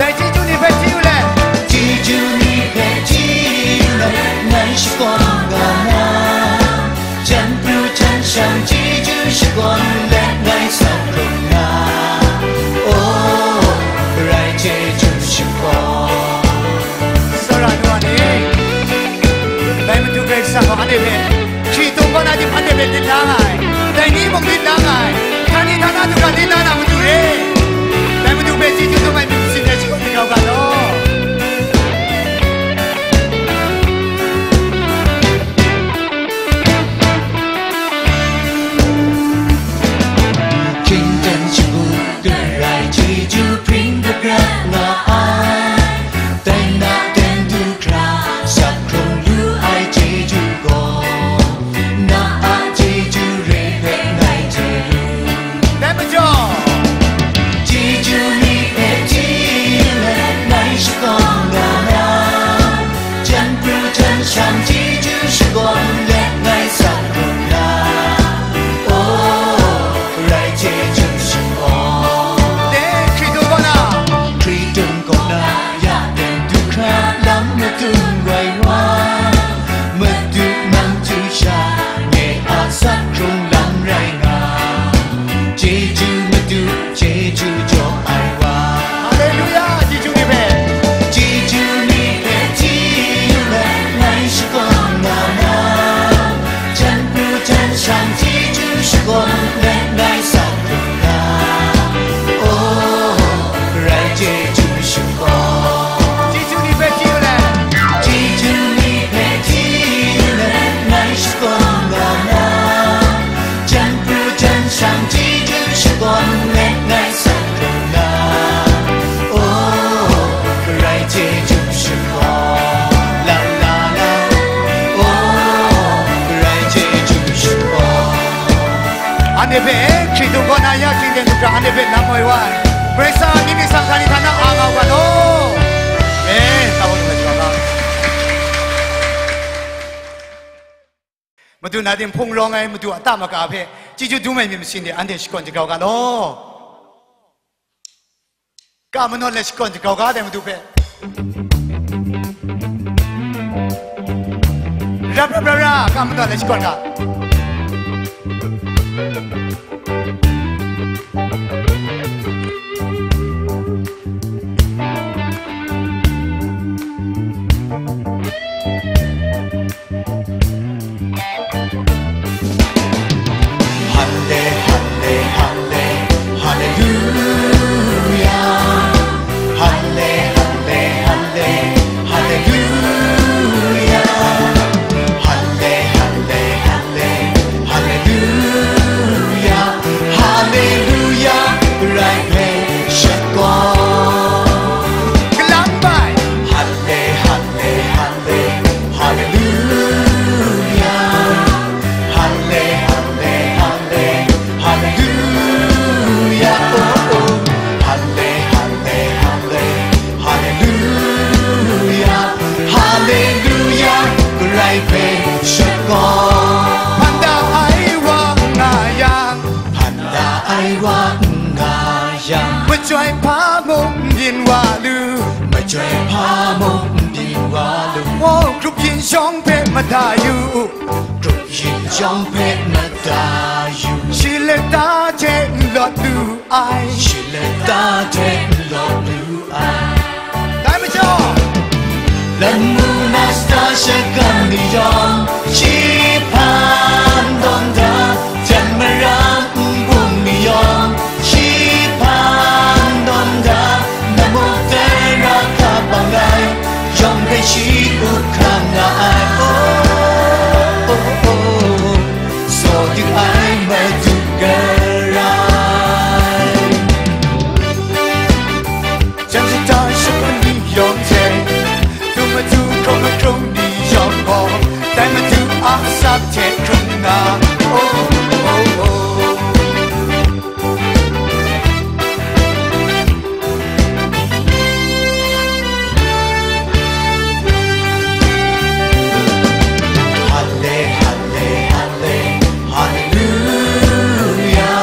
Dai chyeju ni hpe chyeju le, chyeju ni hpe chyeju le, ngai shakawn nga na, jan pru jan shang chyeju shakawn let ngai sak hkrung na. O, rai chyeju shakawn. Tsawra nu wa ni, dai Madu Karai Kasang gaw anhte hpe hkritung kaw na jahpan de hpe lit la nga ai, dai ni mung lit la nga ai, htani htana du hkra lit la na Madu e, dai Madu hpe chyeju dum ai myit masin e shakawn jagrau ga law. Hkyingden shagu garai chyeju hpring kabra nga ai, dai na ten du hkra sak hkrung lu ai chyeju gaw, na a chyeju re hpe ngai chye lu. Dai majaw, chyeju ni hpe chyeju let ngai shakawn nga na, jan pru jan shang chyeju shakawn let ngai sak hkrung na. O, rai chyeju shakawn. De, hkritung kaw na, hkritung kaw na ya ten du hkra lam madun woi wa, Madu nang chyu sha, nye a sak hkrung lam rai nga. Chyeju Madu, chyeju jaw ai wa. Haleluya, chyeju ni hpe. Chyeju ni hpe chyeju let ngai shakawn nga na, jan pru jan shang chyeju shakawn let ngai sak hkrung na. O, rai chyeju shakawn. Chyeju ni hpe chyeju let, chyeju ni hpe chyeju let ngai shakawn nga na, jan pru jan shang chyeju shakawn let ngai sak hkrung na. O, rai chyeju shakawn. La, la, la. O, rai chyeju shakawn. Anhte hpe hkritung kaw na ya hkyingden du hkra anhte hpe lam woi wa ai, Karai Kasang a myit masin htani htana a nga u ga law. E, ta wa lu ai shaga. Madu na ting hpung rawng ai Madu a ta maka hpe chyeju dum ai myit masin de anhte shakawn jagrau ga law. Ka manawn let shakawn jagrau ga dai Madu hpe. Rap rap ra ra, ka manawn let shakawn ga. Halle, halle, halle, haleluya. Halle, halle, halle, haleluya. Halle, halle, halle, Machyoi hpa mung n byin wa lu, machyoi hpa mung n byin wa lu. Oh, grup yin yawng hpe mada yu u, grup yin yawng hpe mada yu. Shi lata hte n lawt lu ai, shi lata hte n lawt lu ai. Dai majaw, lamu na shata shagan mi yawng, shi hpan dawn da, jan mara n bung mi yawng, shi hpan dawn da, na muk dai ra hka bang ai, yawng hpe shi up hkam nga ai. Oh, oh, oh, oh, saw du ai Madu Karai. Jan shata shagun ni yawng hte, du madu hkrung mahkrung ni yawng gaw, dai Madu a asak hte hkrung nga. Oh, oh, oh. Halle, halle, halle, hallelujah.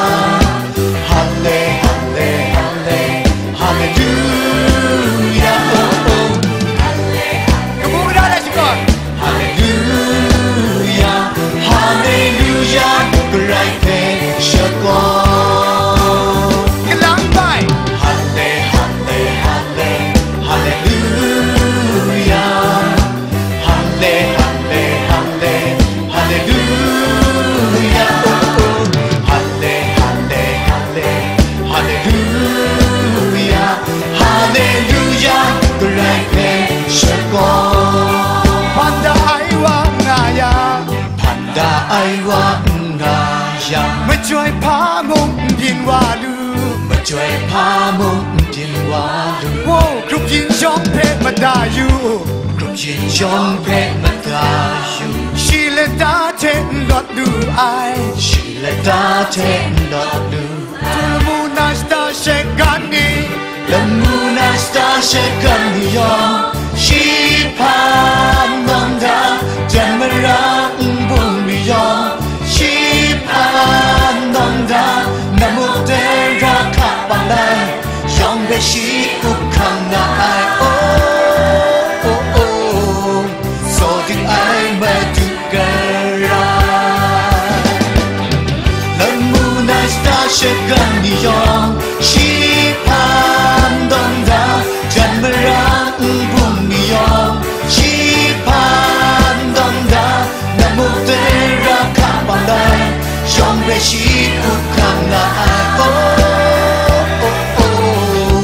Halle, halle, halle, hallelujah. Oh, oh. Kabu gara da shakawn. Hallelujah, hallelujah, Karai hpe shakawn. Kalang bai. Halle, halle, halle, hallelujah. Halle, halle, halle, hallelujah. Oh, oh. Halle, halle, halle, hallelujah. Hallelujah, Karai hpe shakawn. Hpan da ai wa n nga yang, hpan da ai wa n nga yang, machyoi hpa mung n byin wa lu, machyoi hpa mung n byin wa lu. Wow, grup yin yawng hpe mada yu, grup yin yawng hpe mada yu. Shi lata hte n lawt lu ai, shi lata hte n lawt lu. Lamu na shata shagan ni, lamu na shata shagan ni yawng, shi hpan dawn da, jan mara n bung ni yawng, shi hpan dawn da, na muk dai ra hka bang ai, yawng hpe shi up hkam nga ai. Oh, oh, oh, saw du ai Madu Karai. Lamu na shata shagan ni yawng, shi hpan dawn da, jan mara n bung ni yawng, shi hpan dawn da, na muk dai ra hka bang ai, yawng hpe shi up hkam nga ai. Oh, oh, oh,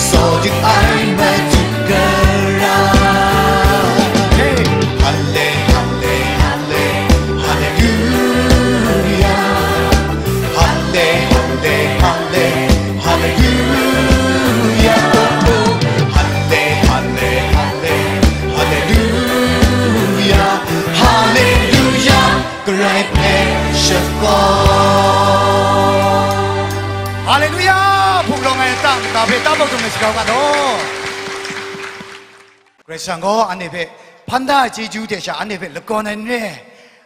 saw du ai Madu Karai. Hey! Halle, halle, halle, hallelujah. Halle, halle, halle, hallelujah. Oh, oh. Halle, halle, halle, hallelujah. Hallelujah. Karai hpe shakawn. Hallelujah! Hpung rawng ai atsam, nta hpe tabok dum ai shagrau nga law. Karai Kasang gaw anhte hpe hpan da ai chyeju hte sha anhte hpe lagawn ai n re.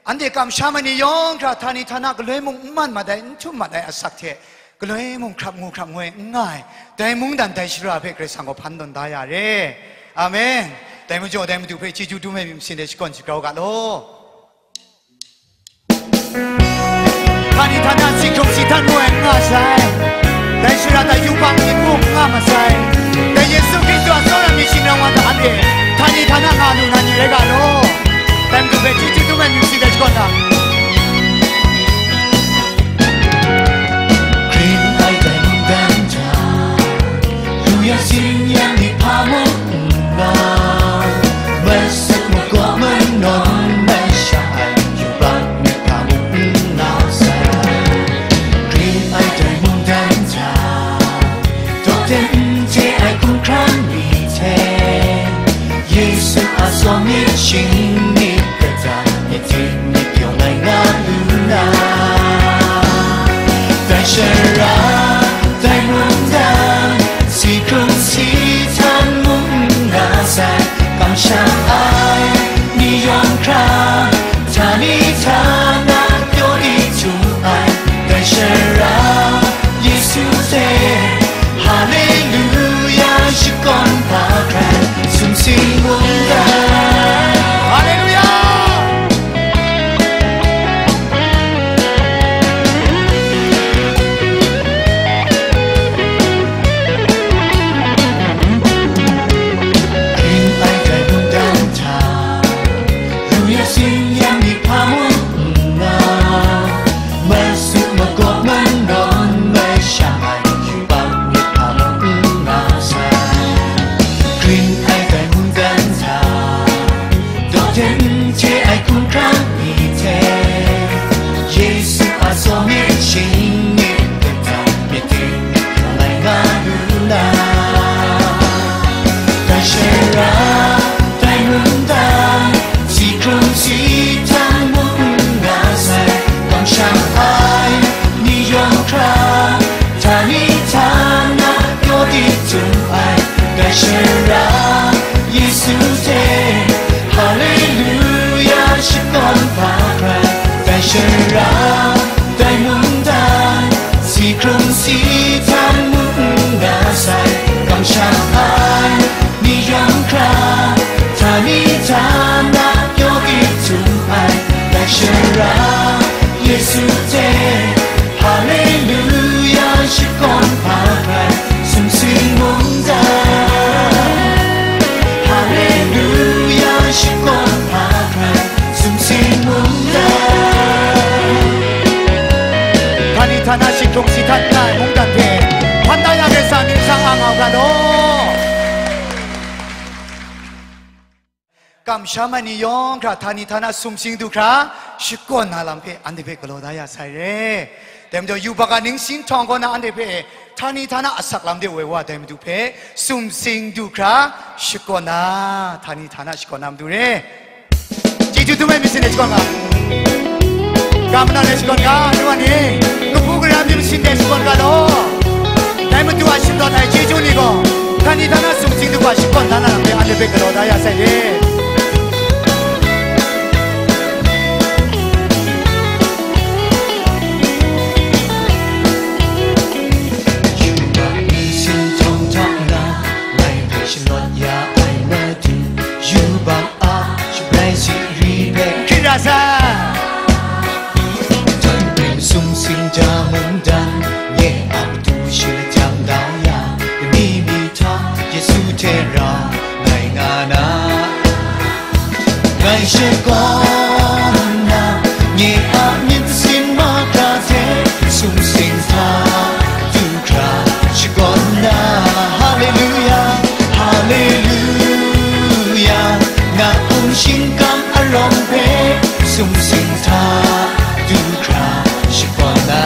Anhte kamsham ai ni yawng hkra htani htana galoi mung n man mat ai, n htum mat ai asak hte, galoi mung hkrap ngu hkrap ngoi n nga ai, dai mungdan dai shara hpe Karai Kasang gaw hpan tawn da ya re. Amen. Dai majaw, dai Madu hpe chyeju dum ai myit masin de shakawn shagrau ga law. Htani htana si hkrung si htan ngu ai n nga sai. Dai shara tai yubak myit mung n nga ma sai. Dai Yesu Hkristu a tsawra myit shing rai wa hta anhte htani htana nga lu na ni rai ga law. Dai Madu hpe chyeju dum ai myit masin de shakawn da. Hkring ai dai mungdan hta, lu yang sin yang ni hpa mung n nga, masut makawp manawn masha ai yubak myit hpa mung n nga sai. Hkring ai dai mungdan hta, dawk ten n chye ai hkumhkrang ni hte, Yesu a tsawm myit shing myit kata, myit hte myit pyaw lai nga lu na. Dai shara, dai mungdan, si hkrung si htan mung n nga sai, kamsham ai ni yawng hkra, htani htana pyaw di htum ai. Dai shara, Yesu hte, Haleluya! Kawn hpa hkrai, sumsing mungdan. Haleluya! Ring ai dai mungdan hta, ru ya sing yang myit hpa mung n nga, masu magawp manawn mai shang ai yubak myit hpa mung n nga sai. Grin ai dai mungdan hta, dawden hte ai hkumhkrang ni hte, Yesu a tsaw myit shing myit kata myit ting lai nga lu na. Dai shara, dai mungdan, si hkrung si htan mung n nga sai, kamsham ai ni yawng hkra, htani htana pyaw di tum ai, dai shara, Yesu hte, Haleluya, shakawn hpa hkrai, dai shara, dai mungdan, si hkrung si htan mung n nga sai, kamsham ai ni yawng hkra, htani htana pyaw di tum ai, dai shara, Yesu hte, Haleluya, shakawn hpa hkrai, sumsing mungdan. Haleluya, shakawn hpa hkrai, sumsing mungdan. Htani htana si hkrung si htan ai mungdan hpe, hpan da ya Karai Kasang myit shang ang au ga law. Kamsham ai ni yawng hkra htani htana sumsing du hkra, shakawn na lam hpe anhte hpe galaw da ya sai re. Dai majaw, yubak a ningsin htawng kaw na anhte hpe htani htana asak lam de woi wa ai Madu hpe sumsing du hkra, shakawn na, htani htana shakawn na matu re. Chyeju dum ai myit sin de shakawn ga. Ga manaw de shakawn ga, madu wa ni, kabu gara myit sin de shakawn ga law. Dai Madu a shingtawt ai chyeju ni gaw, htani htana sumsing du hkra shakawn na lam hpe anhte hpe galaw da ya sai re. Yubak ningsin htawng hta na, ngai hpe shalawt ya ai Madu, yubak a shabrai sari hpe hkrit ra sai. Htoi rim sumsing ja mungdan, nye a matu shi jang da ya, kani mi hta Yesu hte rau ngai nga na. Ngai shakawn na, nye a myit masin mahkra hte sumsing hta du hkra shakawn na. Haleluya, haleluya, na hpung shingkang arawng hpe sumsing hta du hkra shakawn na.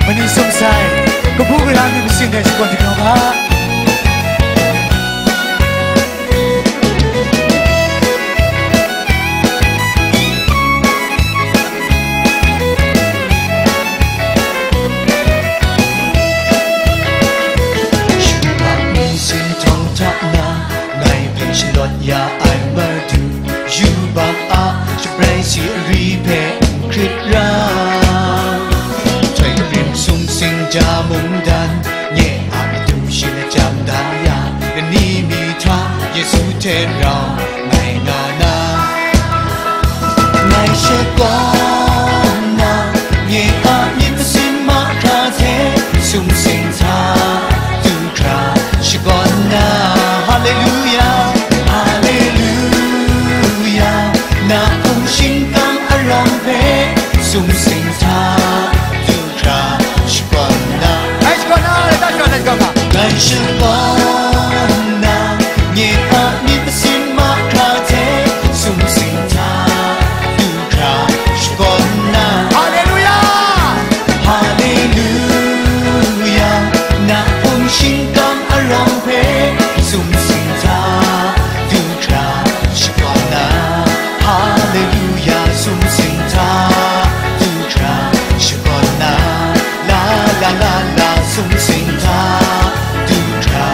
Mani sum sai, kabu gara myit masin de shakawn di kau ga. Yubak ningsin htawng hta na, ngai hpe shalawt ya ai Madu, yubak a shabrai sari hpe n hkrit ra. Htoi rim sumsing ja mungdan, nye a matu shi jang da ya, kani mi hta Yesu hte rau ngai nga na. Ngai shakawn na, nye a myit masin mahkra hte sumsing hta du hkra shakawn na. Haleluya, haleluya, na hpung shingkang arawng hpe sumsing hta du hkra shakawn na. Ngai shakawn na, ngai shakawn na, ngai shakawn na. Ngai shakawn na, nye a myit masin mahkra hte sumsing hta du hkra shakawn na. Haleluya! Haleluya! Na hpung shingkang arawng hpe sumsing hta du hkra shakawn na. Haleluya! Sumsing hta du hkra shakawn na. La, la, la, la, sumsing hta du hkra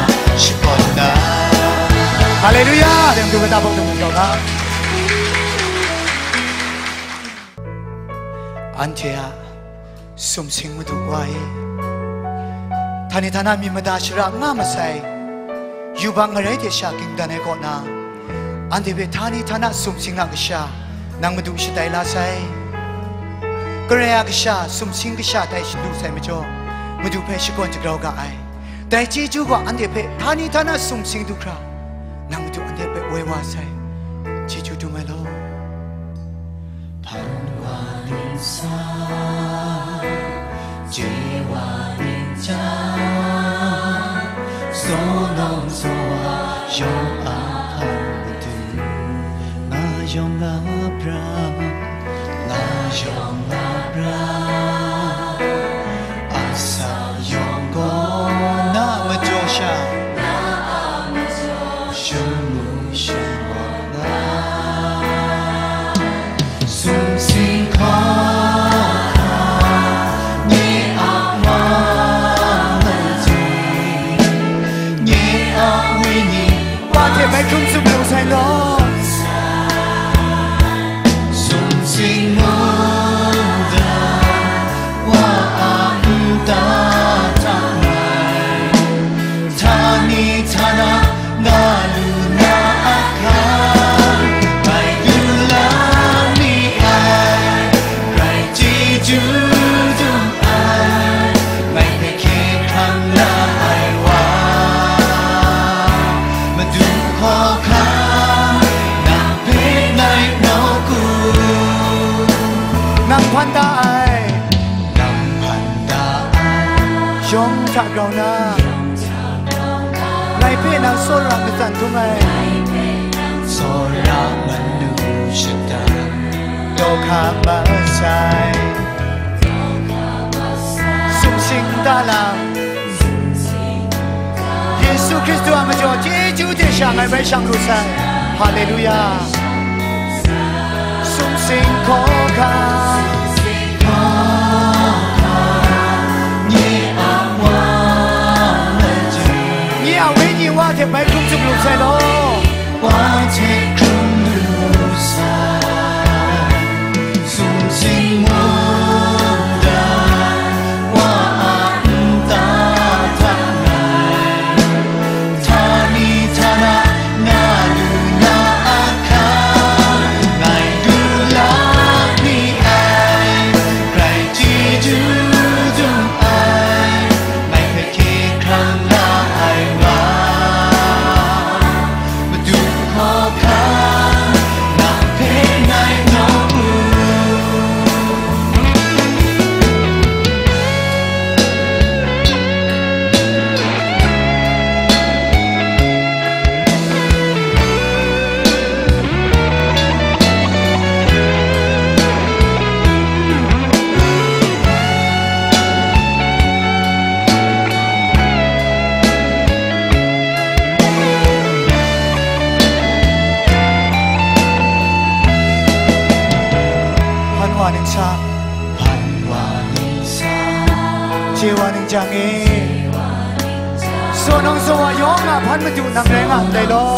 shakawn na. Haleluya! Dai Madu hpe ta bawng dum kau ga. Anhte a Sumsing Madu wa e, htani htana myit mada shara nga masai, yubak ngarai hte sha kingdan ai kaw na, anhte hpe htani htana sumsing a kasha, nang Madu shatai la sai. Karai a kasha, sumsing kasha tai lu sai majaw, Madu hpe shakawn shagrau ga ai. Dai chyeju gaw anhte hpe htani htana sumsing du hkra, nang Madu anhte hpe woi wa sai. Chyeju dum ai law. Hpan wa ning sa, je wa ning ja, so nang so wa yawng a hpan matu, nga yawng nga pra, nga yawng nga pra, asa yawng gaw na majaw sha, shamu shawa nga, sumsing hkawhkam, nye a wa majaw, nye a wenyi, wa hte bai hkrum tsup lu sai law. Sumsing mungdan, wa a nta hta ngai, htani htana nga lu na a hkang, ngai du la ni ai, Karai chyeju dum ai, ngai hpe hkye hkrang la ai wa, Madu hkawhkam, nang hpe ngai nawku, nang hpan da ai, nang hpan da ai, yawng hta grau na, ngai hpe nang tsawra matsan htum ai, tsawra manu shatan, daw hka masai, sumsing nta lam, Yesu Hkristu a majaw chyeju hte sha ngai bai shang lu sai. Haleluya. Sumsing hkawhkam, nye a wa majaw, nye a wenyi wa hte bai hkrum tsup lu sai law. Wa hte hkrum lu sai, sumsing mungdan, wa a nta hta ngai, htani htana nga lu na a hkang, ngai du la ni ai, Karai chyeju dum ai, ngai hpe hkye hkrang la ai wa, Madu hkawhkam, nang hpe ngai nawku. Hpan wa ning sa, hpan wa ning sa, chye wa ning jang e, saw nang saw wa yawng a hpan madu nang rai nga ndai law.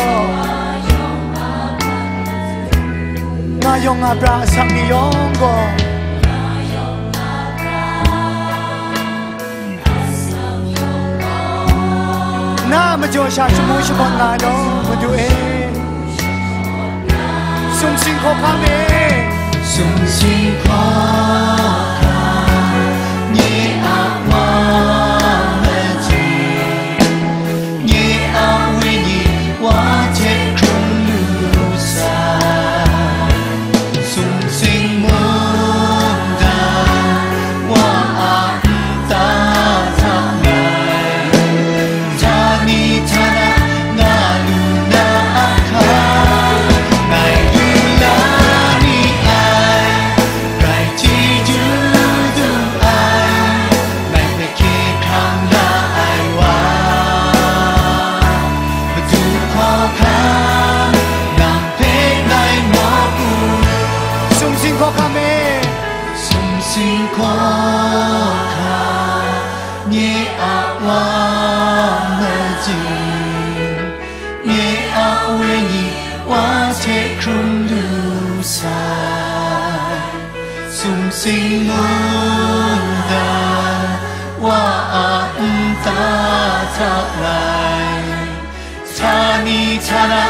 Nga yawng nga pra asak ni yawng gaw, na a majaw sha shamu shamawt nga ai law, Madu e. Sumsing hkawhkam e, sumsing hkawhkam, nye a wa majaw, nye a wenyi wa hte hkrum lu sai, sumsing mungdan, wa a nta hta ngai, htani htana nga lu na a hkang, ngai du la ni ai, Karai chyeju dum ai, ngai hpe hkye hkrang la ai wa, Madu hkawhkam, nang hpe ngai nawku. Sumsing hkawhkam e, sumsing hkawhkam, nye a wa majaw, nye a wenyi wa hte hkrum lu sai, sumsing mungdan. ta hta lai, htani htana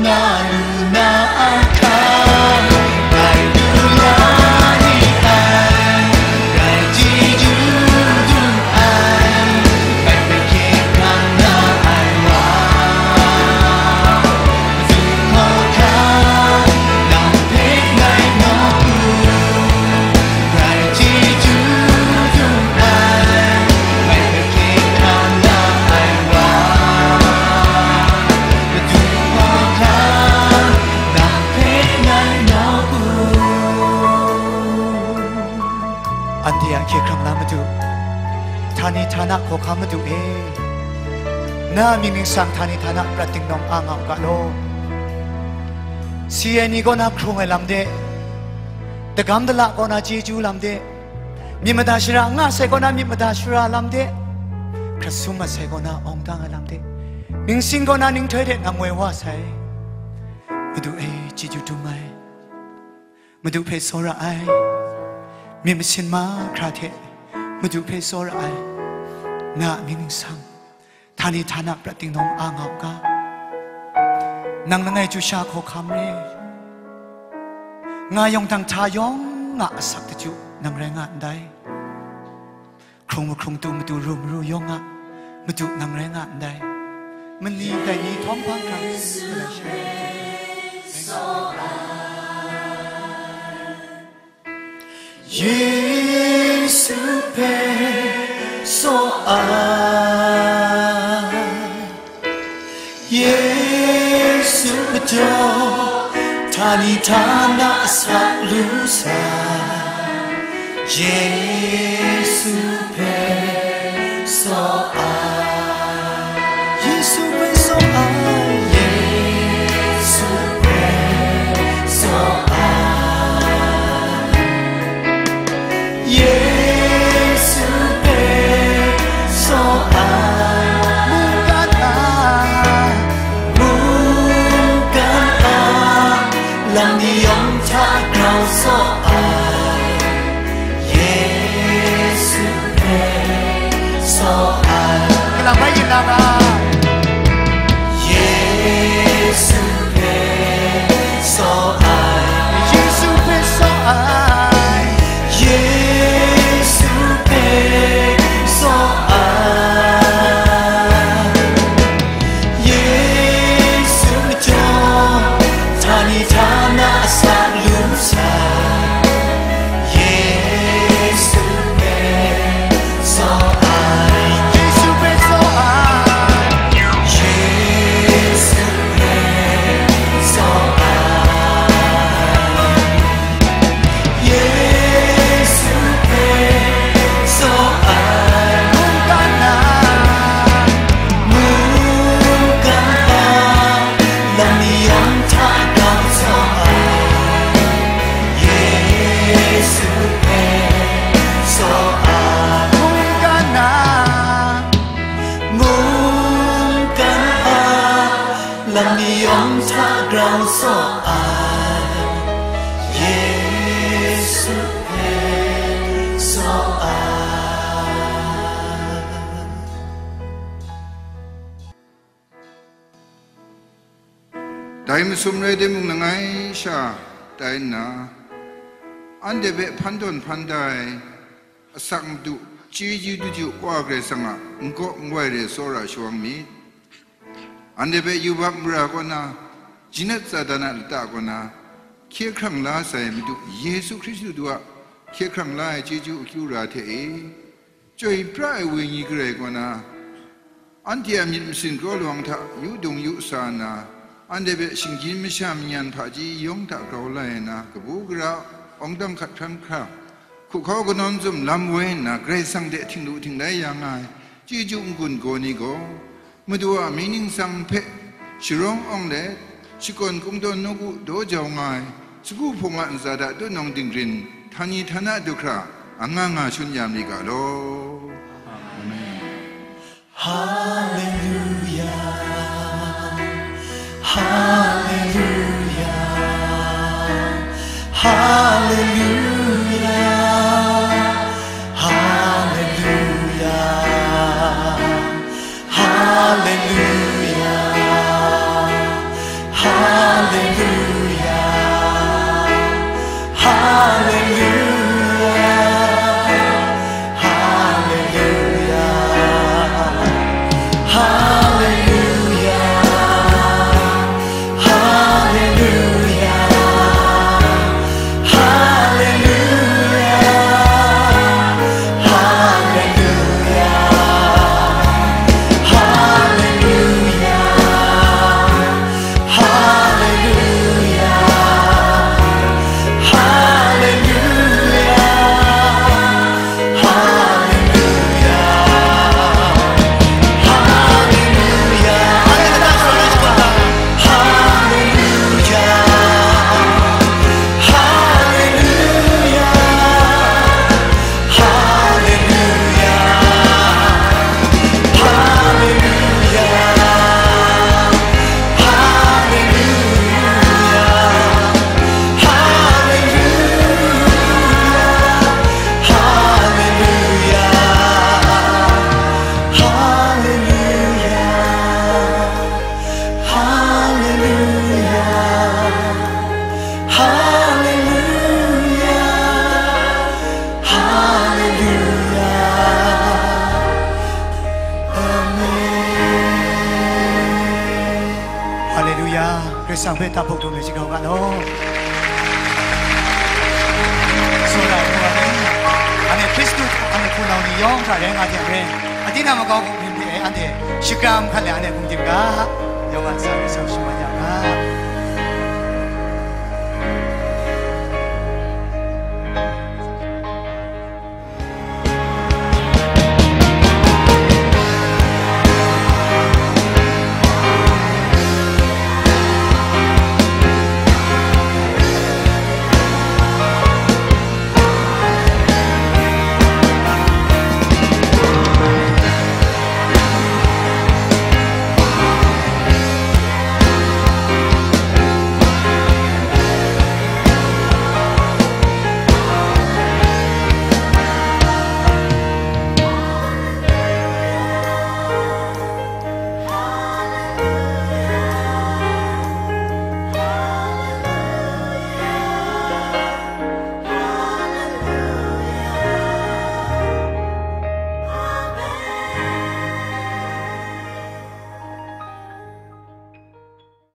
na lu na ai hkang, ngai lu la ni ai, ngai chyeju du ai, ngai hpe hkye hkrang na ai wa, madu hkawhkam, nang hpe ngai nawku. Rai chyeju du ai, ngai hpe hkye hkrang la ai wa, Madu hkawhkam, nang hpe ngai nawku. Anhte a hkye hkrang la Madu, htani htana hkawhkam Madu e, na a mying ningsang htani htana prat dingdawng a nga u ga law. Si ai ni kaw na hkrung ai lam de, dagam dala kaw na chyeju lam de, myit mada shara nga sai kaw na myit mada shara lam de, hkrat sum mat sai kaw na awng dang ai lam de, ningsing kaw na ninghtoi hte nang woi wa sai. Madu e, chyeju dum ai. Madu hpe tsawra ai. Myit masin mahkra hte Madu hpe tsawra ai. Na a mying ningsang htani htana prat dingdawng a nga u ga. Nang langai chyu sha hkawhkam re. Nga yawng dang hta yawng a asak daju nang rai nga ndai. Hkrung mahkrung tu matu ru maru yawng a Madu nang rai nga ndai. Mali dai ni htawng hpang hkrang, malai shaloi matu rai nga ndai. Yesu hpe tsaw ai, Yesu majaw htani htana asak lu sai, Yesu hpe tsaw ai. Yesu hpe tsaw ai. Yesu hpe tsaw ai. Yesu hpe tsaw ai. Mungkan a, mungkan a, lam ni yawng hta grau tsaw ai. Yesu hpe tsaw ai. Kalang bai yin na ga. Yesu hpe tsaw ai. Yesu hpe tsaw ai. Yesu hpe tsaw ai. Yesu majaw htani htana asak lu sai. Yesu hpe tsaw ai. Yesu hpe tsaw ai. Yesu hpe tsaw ai. Yesu hpe tsaw ai. Mungkan a, mungkan a, lam ni yawng hta grau tsaw ai. Yesu hpe tsaw ai. Mungkan a, mungkan a, lam ni yawng hta grau tsaw ai. Yesu hpe tsaw ai. Dai masum rai timung, langai sha tai nna, anhte hpe hpan tawn hpan da ai, asak madu, chyeju daju Wa Karai Kasang a nkaw nwai re tsawra shawng myit. Anhte hpe yubak mara kaw na, jinat Satan a lata kaw na, hkye hkrang la sai Madu Yesu Hkristu a hkye hkrang la ai chyeju akyu ra hte e, chyoi pra ai wenyi garai kaw na, anhte a myit masin kraw lawang hta yu dung yu sa nna, anhte hpe shinggyim masha mayan hpaji yawng hta grau lai nna, kabu gara, awng dang hkat hkran hkra, hkuhkau kanawn zum lam woi nna, Karai Kasang hte htinglu htinglai ya nga ai chyeju n-gun gaw ni gaw, Madu a mying ningsang hpe sharawng awng let, shakawn kungdawn nawku daw jau nga ai, sagu hpung a ntsa hta tutnawng dingrin, htani htana du hkra, anga nga shangun ya mi ga law. Amen. Haleluya, haleluya, haleluya, haleluya. Karai Kasang hpe taphuk dum ai shagrau nga law. Tsawra ai ni, anhte Hkristu hta anhte hpunau ni yawng hta rai nga hte maren, ating a makau hkum hpyi hpyi ai anhte shakram hkan le anhte hkum tim ga, yawng a ntsa Karai Kasang shaman ya nga.